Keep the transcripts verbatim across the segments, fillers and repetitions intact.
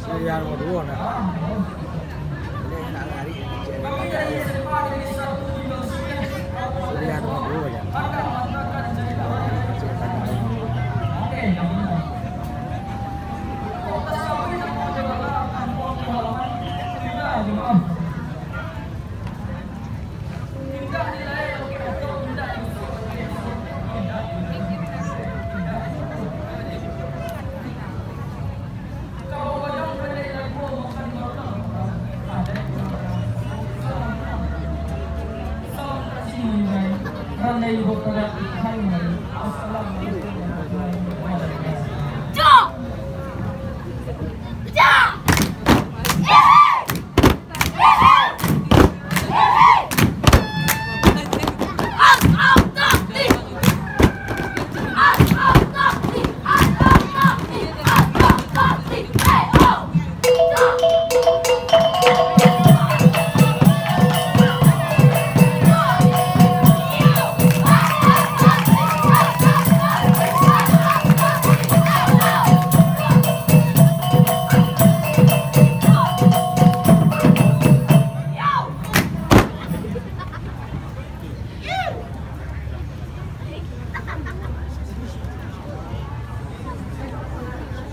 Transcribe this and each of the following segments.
Sudah nomor dua nah. Ini nak lari. Sudah nomor dua ya.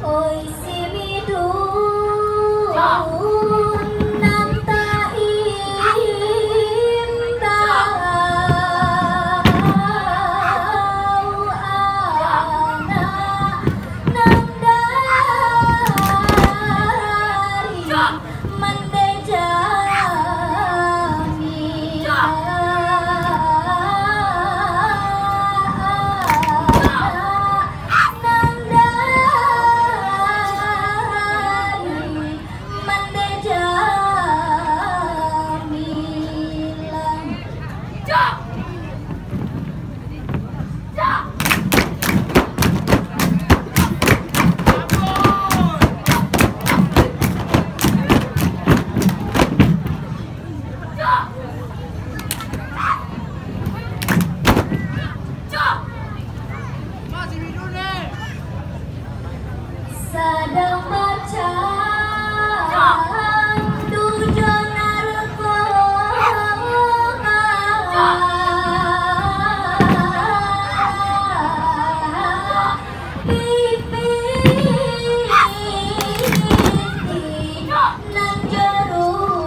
Oi si Midun nan taimbau, anak nan dari Mande Jamila, nan dari Mande Jamila. Sadang bacandu jo narkoba. Pipiti nan jo rupiah,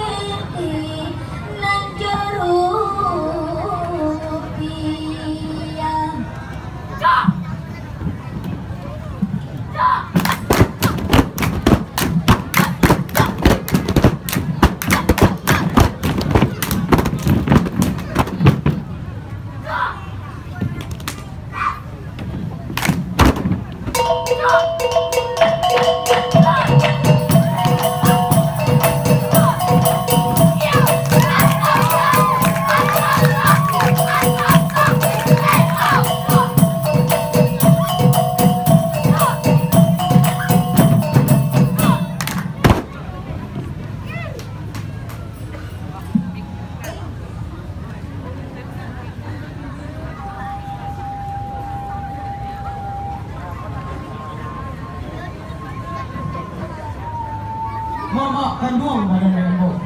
pipiti nan jo rupiah. Mamak kanduang badan ambo.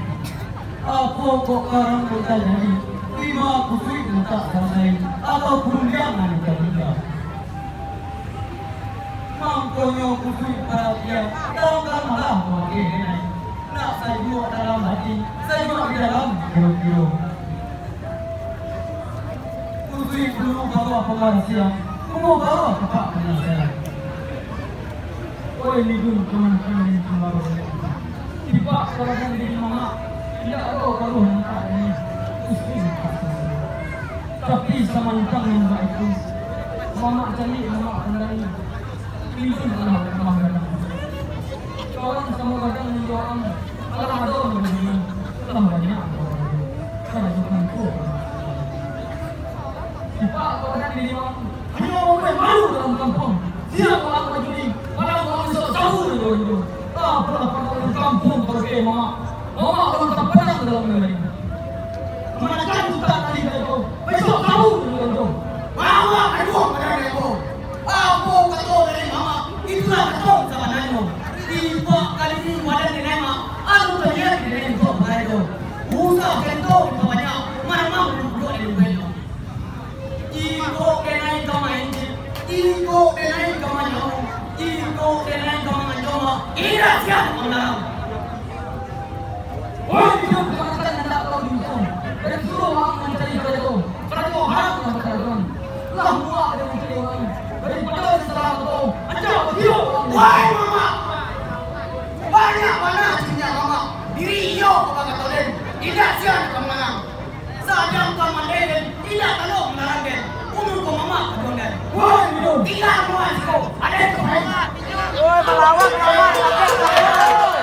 Apo kok karang kok tajadi? Dima kusuik mintak salasai, atau kurundiang nan tatingga? Mangkonyo kusuik paratian, tarangkan malah mangke denai. Nak sajuak dalam hati, sajuak di dalam kiro-kiro. Kusuik dulu bawah pamarasian, kumo bawah kapak panyalaian. Oi, lidun kamantang nan timbaro. Tipak kabadan diri mamak, indak ado karuah nan tak ado, usin tak sasiro. Tapi samantang nan baitu, mamak caliak, mamak pandai, lidun alah batamah gadang. Kawan samo gadang nan jo ang, alah ado nan badiri, alah banyak nan badiri. Karajo kantua. Tipak kabadan diri mamak, hanyo urang malu dalam kampuang. Sia urang bajudi, padahal urang isuak jauah dari urang tu. Apolah pado urang kampuang, pado kek mamak. Mamak urang tapandang dalam nagari. Manakan utak tadi dari tu, isuak jauah dari urang tu. Mamak aduah pado dari tu. Apo kato dari mamak, itulah kato sabananyo. Tipak kali ini badan di mamak, anu talian di dalam tu pakai tu. Usah kento dipabanyak, mamang duduk di rumah. Iko denai ka main, iko denai ka manyau, iko denai ka manganjong, indak sia ka mangarang. Woi, hidup kamanakan nan tak tahu diuntung, dari suruah urang mancari karajo, karajo haram nan bakarajoan. Lah muak dari mancari urang, daripado salah kato, ancak batiok urang. Woi, mamak! Banyak bana ciriak mamak, diri iyo ka bakatoden, indak sia ka mangarang. Sadang ka mandeden, indak talok manarangkan. Umur ko mamak ka duangkan. Woi, tingga mamak siko, ado ka main. Woi, malawak, malawak, malawak.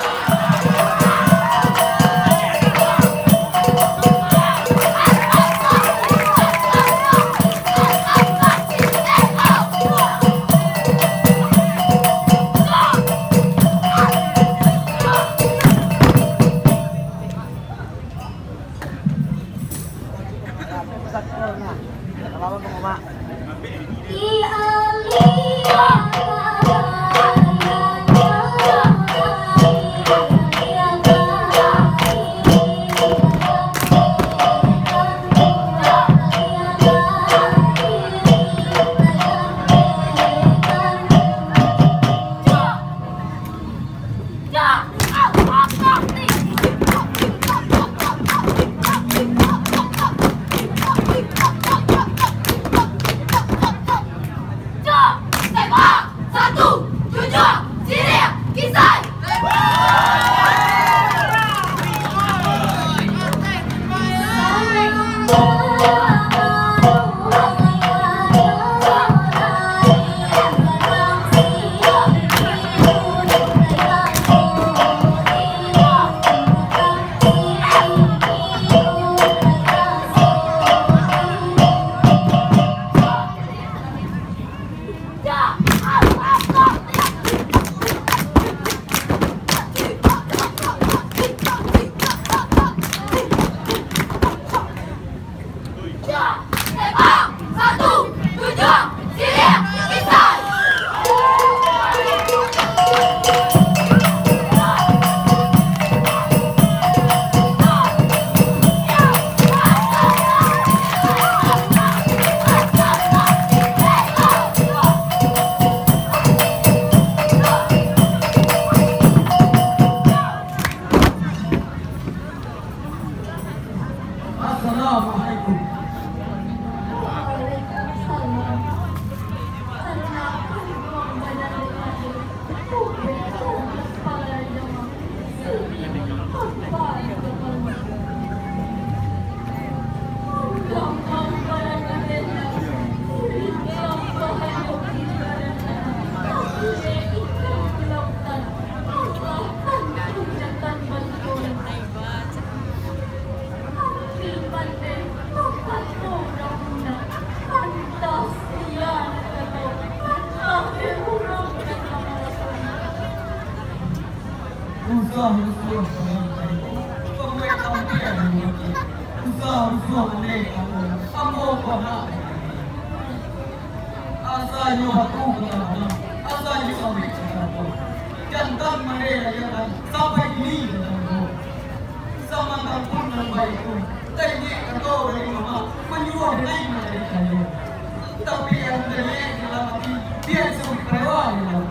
Assalamualaikum. Usah rusuah, usah rusuah, ambo ko nak. Asa nyo batu ka tanah, asa nyo sawik ka tanah. Jantan mande rancak sampai kini ka tanah. Samantang pun nan baitu, taingek kato dari mamak, manyuruah denai mancari kayu. Tapi yang taingek dalam ati, bia disebut parewa di dalam.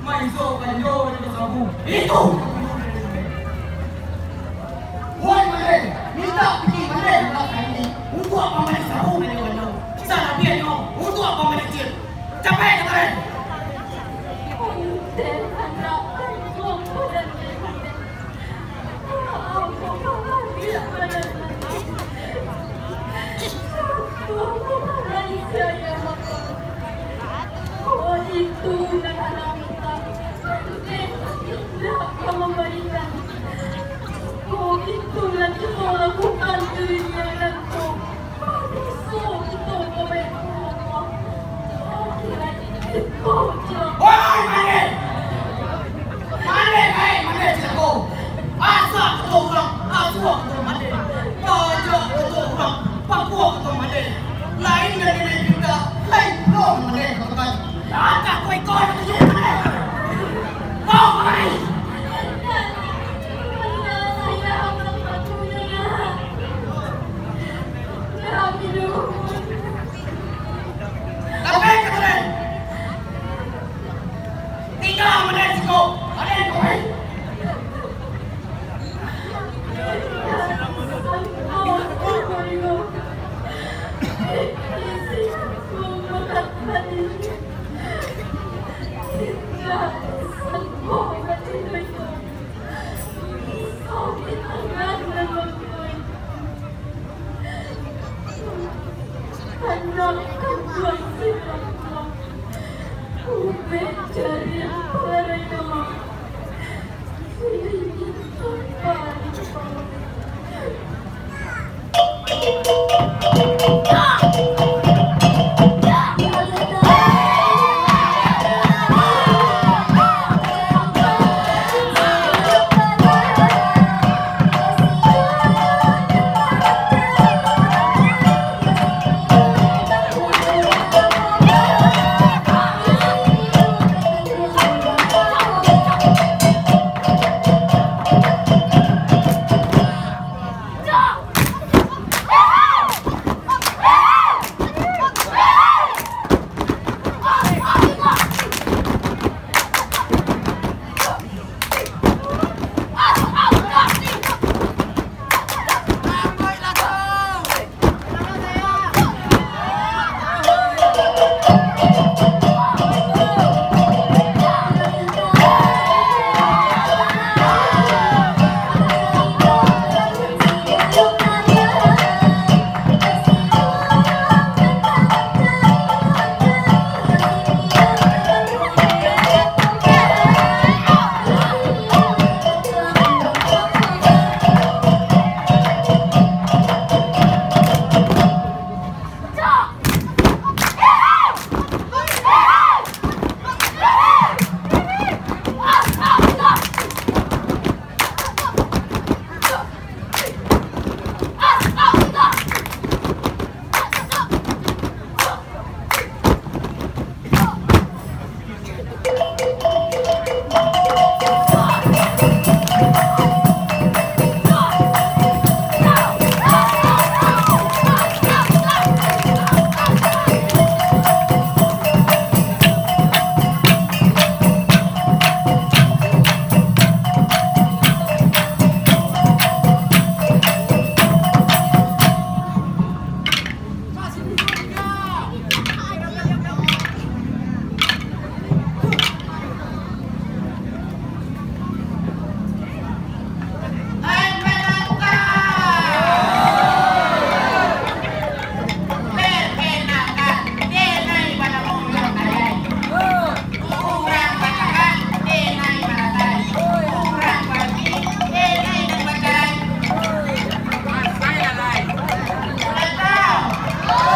Maiso kanjo di sabu. Itu. Woi, mande, mintak pitih mande, mintak pitih. Untuak pambali sabu, mande kanjo. Salabiahnyo, untuak pambali cil. Capek, capek.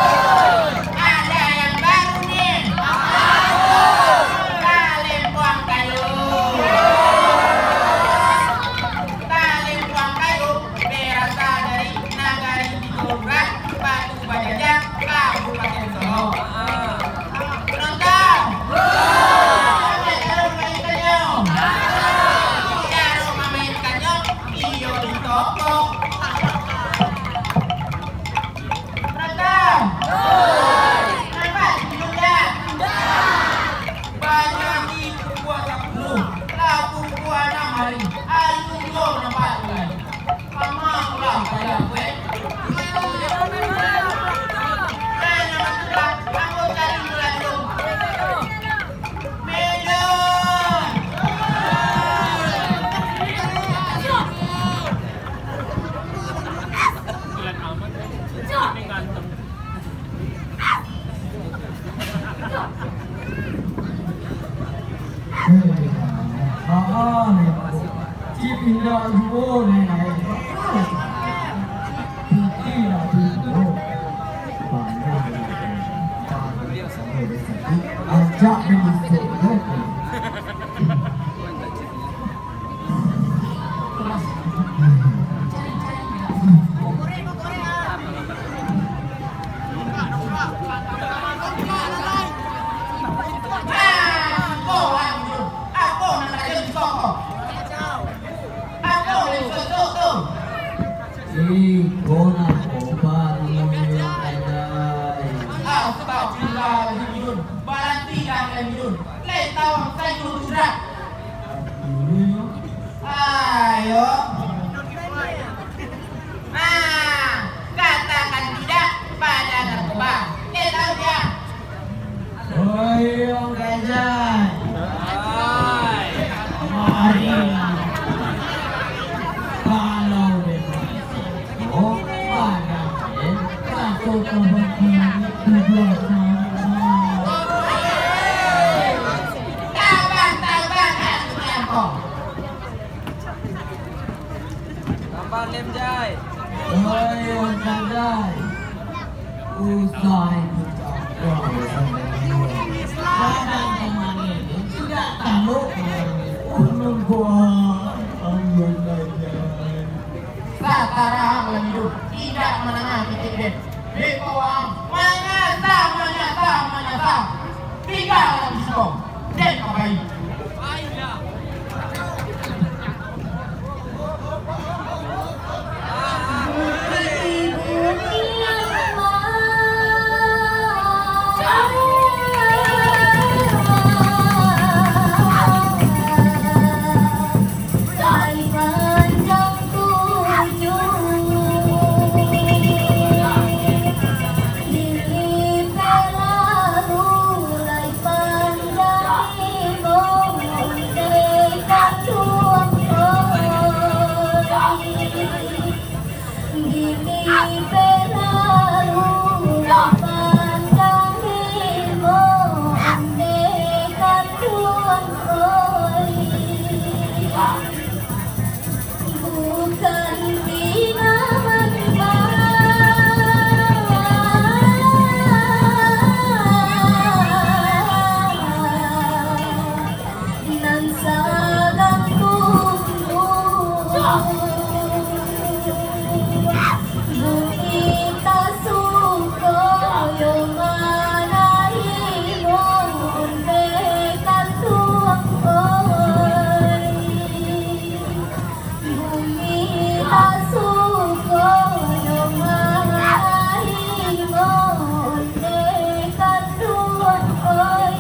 Ada yang baru ni. Talempong kayu. Talempong kayu berasal dari nagari Bintuluak, Batu Pajajar, Kabupaten Solok. Penonton. Caro mamainkannya. Caro mamainkannya, iyo di toko. Rata. Nampak di jujak. Banyak pukua sapuluah, lah pukua anam hari. Alun juo nampak tu lai. Mama pulang payah, weh. Eh, nama tu lah. Ambo cari bulan tu. Medan. Ajak main masuk, eh. Iko nak obat namonyo, Andai. Astagfirullahaladzim, Jun. Baranti dah, Jun. Oi, Wan Chandai. Usai putar kau, Wan Chandai. Kadang kemarin ni tidak talok. Ulun kuat, ulun bajai. Sakarang lah hidup, tidak manangah kitik den. Dek urang manyasah, manyasah, manyasah. Tingga lah di siko, den ka pai. Nan saganggu bumi tasuko yo manarimo ondeh kanduang oi. Bumi tasuko yo manarimo ondeh kanduang oi.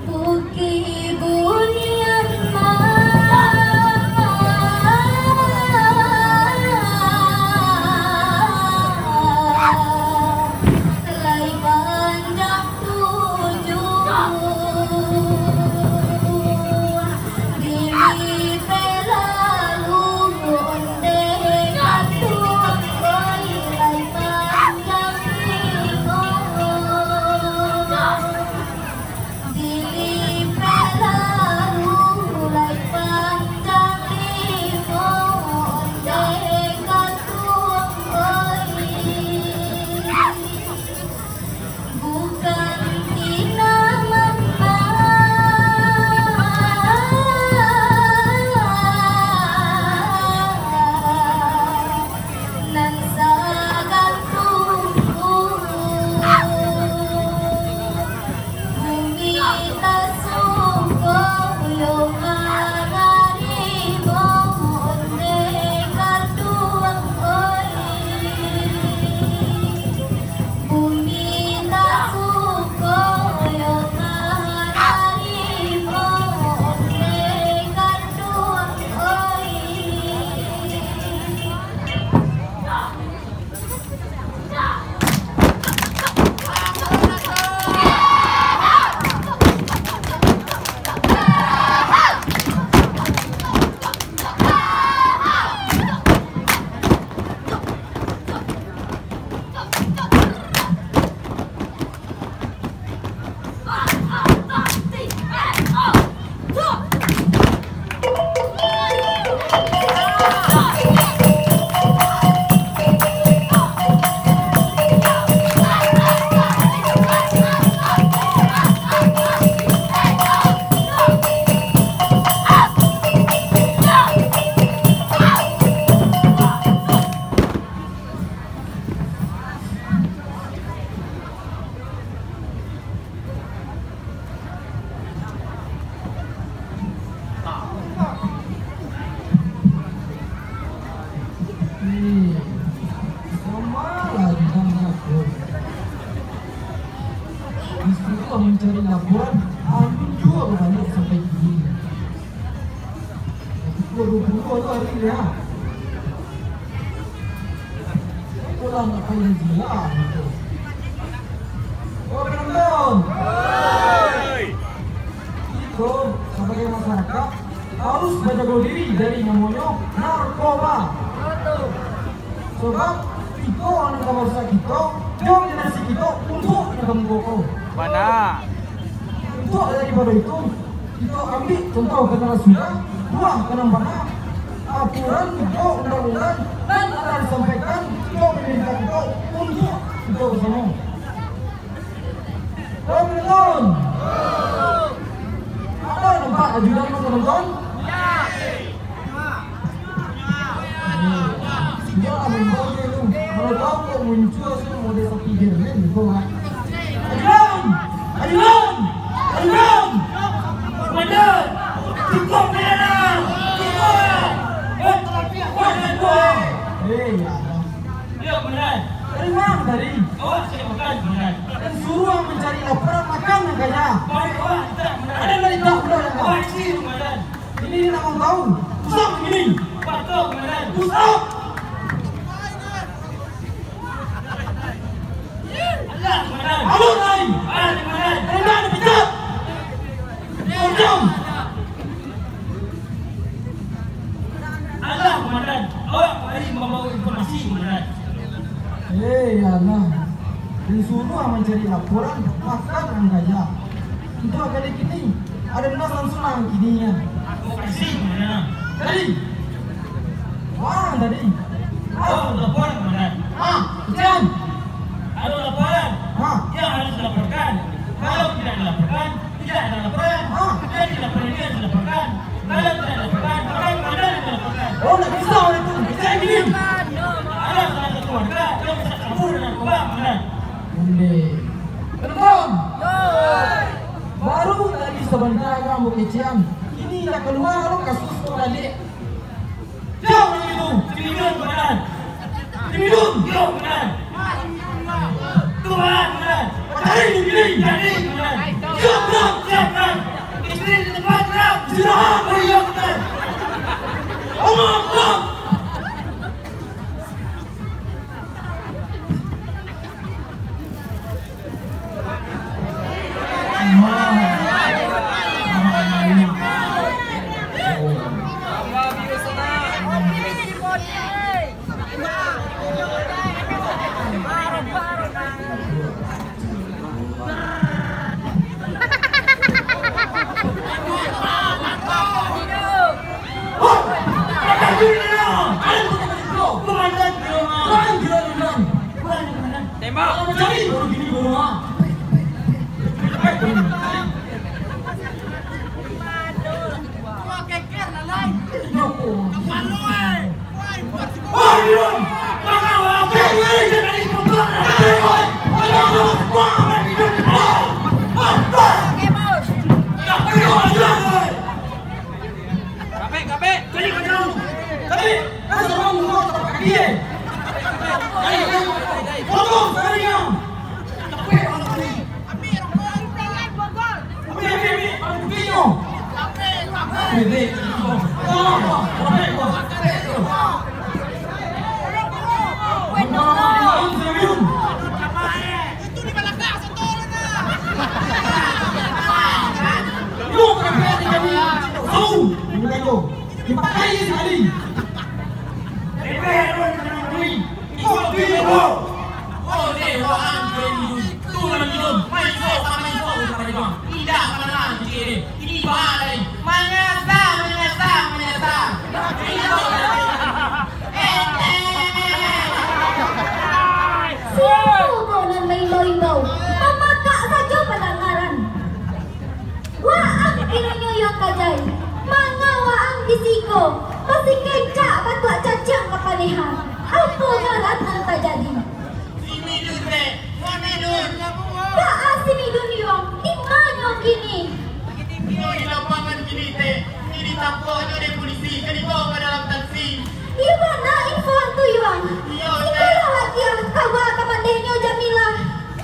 Bukik bunian ma, lai panjang tujuah, dili pelalu ondeh kanduang oi, lai panjang limo. Dili pelalu lai panjang limo ondeh kanduang oi. Bukan tina mama nan saganggu bumi tasuko yo manarimo ondeh kanduang oi. Bumi tasuko yo manarimo ondeh kanduang oi. Disuruah mancari labuan, alun juo babaliak sampai kini. Pukua duo puluah tu hari ni, ha. Lah, nak pai haji lah, gitu. Oh, penonton. Kito sabagai masyarakat harus bajago diri dari namonyo narkoba. Sabab kito nan ka marusak kito, jo generasi kito untuak nan ka muko ko. Bana. Untuak daripado itu, kito ambiak contoh ka nan sudah, buah ka nan bana, aturan jo undang-undang nan lah disampaikan jo pemerintah kito untuak kito basamo. Penonton! Ado nampak ajudan tu, penonton? Iyo lah, memang tu. Kalau tahu kok muncul tu model sapi Jerman tu, ha. Ajudan! Ajudan! Ajudan! Komandan! Cukup, komandan! Cukup! Eh, komandan! Eh, ya Allah. Iyo, komandan. Dari ma tadi? Awak cari makan, komandan. Den suruah mancari lapuran, makan nan kaya. Baik, awak mintak, komandan. Aden mintak pulo, komandan. Awak isi, komandan. Kini nak mangkau. Push up kini. Push up, komandan. Push up. Alah, komandan. Alun lai. Alah, komandan. Rendah dipecat. Diam. Alah, komandan. Awak kamari mambawa informasi, komandan. Eh, alah. Disuruah mancari laporan, makan nan kaya. Untuak kali kini, aden nan sansuang kini, ya. Makasih, komandan. Tadi. Wah, tadi. Oh, laporan, komandan. Ah, hujan. Ado laporan. Ah. Yang harus dilaporkan. Kalau tidak dilaporkan, tidak ada laporan. Ah. Jadi laporan ini harus dilaporkan. Kalau tidak dilaporkan, maka komandan yang dilaporkan. Oh, ndak bisa orang tu. Bisa gini. Ada salah satu warga yang bisa kabur dengan komandan. Onde. Penonton. Baru tadi sabanta ka ambo kecekan. Kini lah kalua lo kasus tu baliak. Jauh dari itu. Sini dulu, komandan. Sini dulu. Yo, komandan. Tuhan, komandan. Cari di sini. Jadi, komandan. Siap, komandan. Siap, komandan. Istri di tempat, komandan. Istirahat. Oh, iya, komandan. Omong, omong. Tembak. Kapek, kapek. Tadi, tadi, kan sama muka tapak kaki, eh. Tadi, potong sekali, ya. Ambil, ambil, ambil, ambil buktinyo. Ambil, ambil. Tolong, tolong, tolong, tolong. Itu di balakang, satu orang, nah. Lu, kapek, tadi. Tahu, bukan tu. Dipakai sakali. Indak manang kini. Manyasal, manyasal, manyasal. Siapo ko nan maimbau-imbau? Mamakak sajo padangaran. Waang kironyo Yuang Kajai, manga waang di siko, basikecak batuak caciang ka paneha. Apo ngaran nan tajadi? Si Midun, Tek. Wan Midun. Baa si Midun, Yuang? Di ma nyo kini? Inyo di lapangan kini, Tek. Inyo ditangkok nyo dek pulisi, ka dibawa ka dalam taksi. Iyo bana info tu, Yuang. Iyo, Tek. Sikolah latiah, kawa ka pandehnyo Jamilah.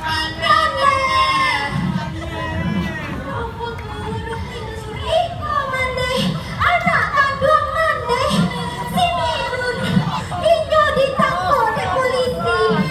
Pandeh! Iko Mandeh, anak kanduang Mandeh, si Midun. Inyo ditangkok dek pulisi.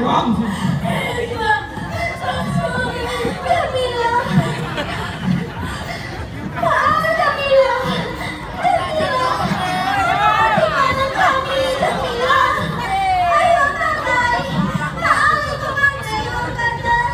Kamila. Kamila. Di mana kami, Kamila? Ayo, Kakak. Kakak, di mana, Kakak?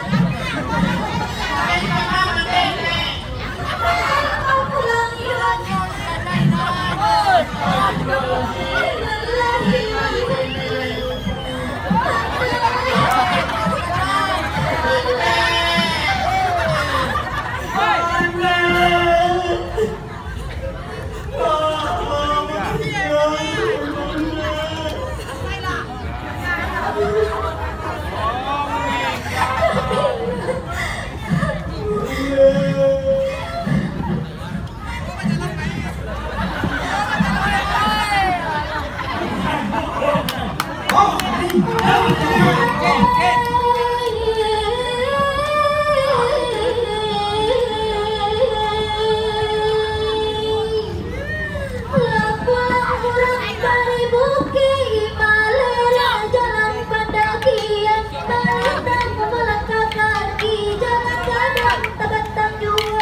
Pulang-pulang urang dari Bukik Himalaya, jalan pandakian, malintang malangkah kaki, jalan gadang tabatang juo.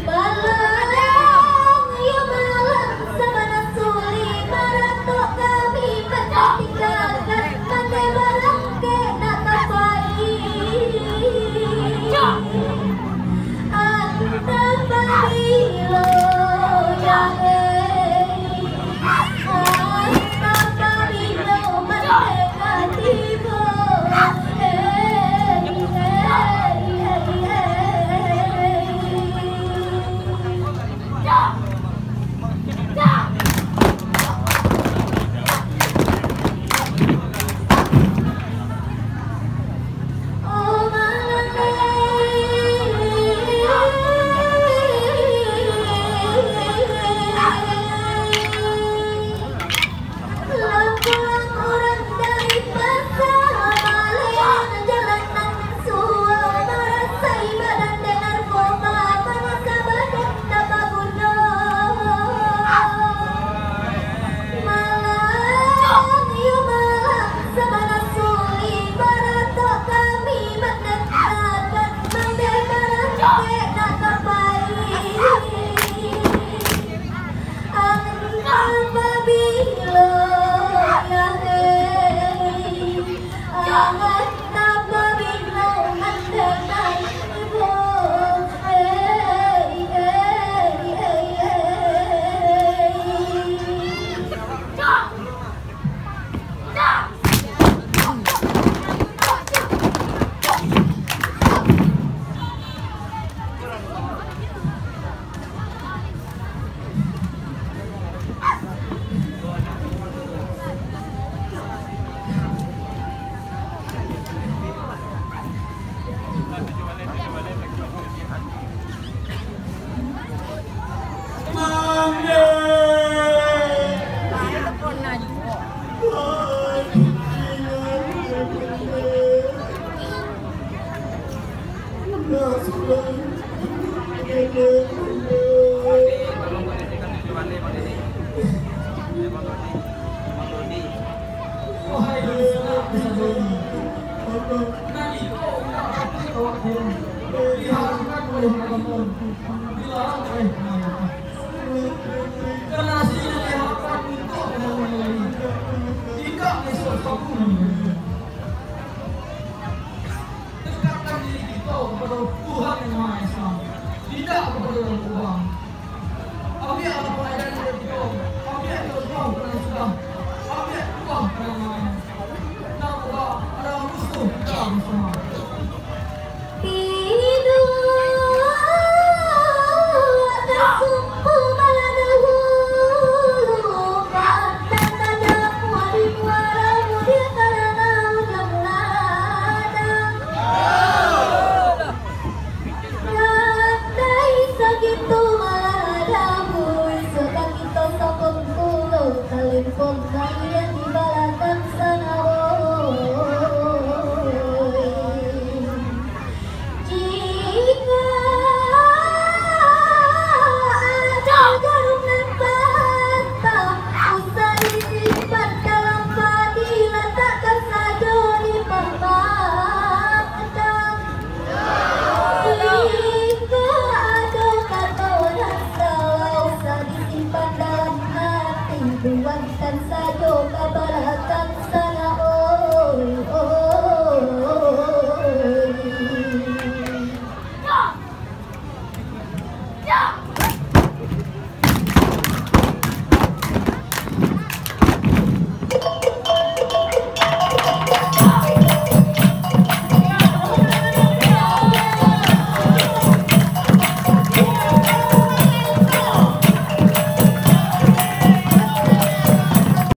Malang, yo malang, sabana sulik maratok kami, mande tinggakan, mande barangkek nak ka pai. Antah pabilo, ya, eh. Antah pabilo mande ka tibo, eh, eh, eh, eh. Pulang-pulang urang dari Pasar Malin, jalan nan suo, marasai badan dek narkoba, mangasa badan tapabunuah. Malang, yo malang, sabana sulik maratok kami, mande tinggakan, mande barangkek nak ka pai. Antah pabilo, ya, eh. Antah pabilo mande ka tibo, eh, eh, eh, eh. Karena hasilnya diharapkan untuk mengenali. Jika esok suatu nanti, dekatkan diri kita kepada Tuhan Yang Maha Esa, tidak kepada orang tua. Ambiak apa adanya dari kita, ambiak kita buang pada yang sudah, ambiak buang pada yang lain. Narkoba adalah musuh kita bersama. Tiduak tasumpu malah dahulu, pandang tadamuah di muara mudiak karana ujan ladang. Gandai sagitu malah dahulu, sudah kito sakumpulo talempong kayu.